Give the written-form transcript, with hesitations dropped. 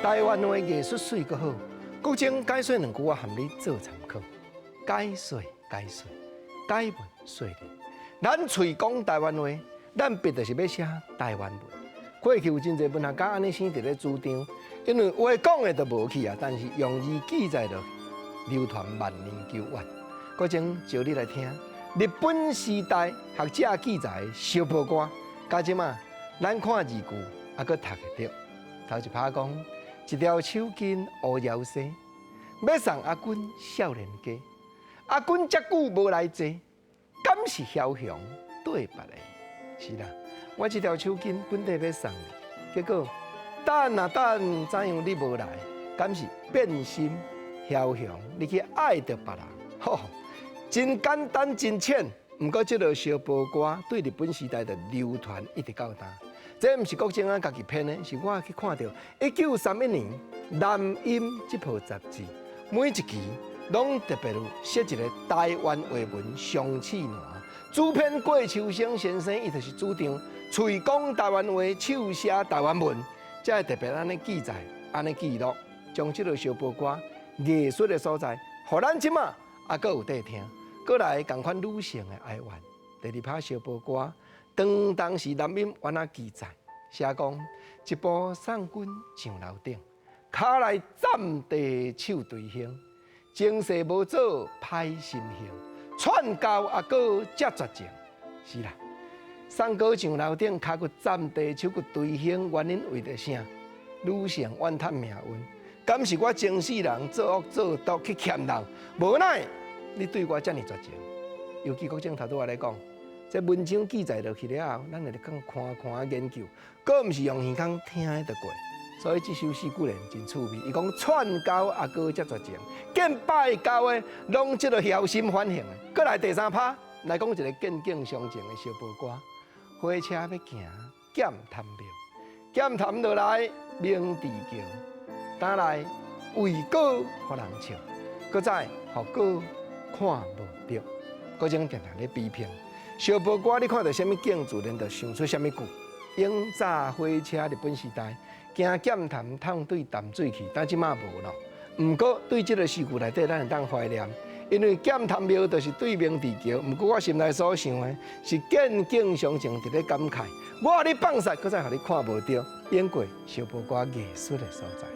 台灣話藝術媠閣好，國政解說兩句我含你做參考。解說解說，解文說理。咱喙講台灣話，咱筆就是欲寫台灣文。過去有真濟文學家按呢生佇咧主張，因為話講的就無去啊，但是用字記載落流傳萬年久遠。國政招你來聽，日本時代學者記載小報歌，佮這馬咱看字句猶閣讀會著。頭一拍講，一條手巾烏搖西，欲送阿君少年家。阿君遮久無來坐，敢是梟雄對別个？是啦，我這條手巾本底欲送你，結果等啊等，怎樣你無來？敢是變心梟雄？你去愛著別人？吼，真簡單真淺。毋過這个相報歌對日本時代的流傳一直到今。這毋是國政啊家己編的，是我去看著1931年《南音》這部雜誌，每一期攏特別有設一个台灣話文雙刺欄。主編郭秋生先生，伊就是主張喙講台灣話，手寫台灣文，才會特別按呢記載、按呢記錄，將這个相報歌藝術的所在，予咱這馬猶閣有得聽。閣來仝款女性的哀怨，第二拍相報歌，當當時南音按怎記載？寫講一步送君上樓頂，跤來佔地手隨行，前世無做歹心行，串交阿哥才絕情。是啦，送哥上樓頂，跤骨佔地，手骨隨行，原因為著啥？女性怨嘆命運，敢是我前世人作惡作毒去欠人，無奈你對我遮爾絕情。尤其國政頭拄仔咧講，這文章記載落去了後，咱會更看看研究，閣毋是用耳孔聽的就過。所以這首詩固然真趣味。伊講串交阿哥才絕情，見拜交的攏這个梟心反應的。閣來第三拍來講一个見景傷情的相報歌。火車欲行劍潭廟，劍潭落來明治橋，擔來為歌予人笑，閣再予歌看無著。閣種定定咧比拼。相報歌，你看著啥物景，自然就想出啥物句。永早火車日本時代行劍潭通對淡水去，但這馬無咯。毋過對這个詩句內底，咱會當懷念，因為劍潭廟就是對明治橋。毋過我心內所想的是見景傷情，佇咧感慨。我予你放殺，閣再予你看無著，演過相報歌藝術的所在。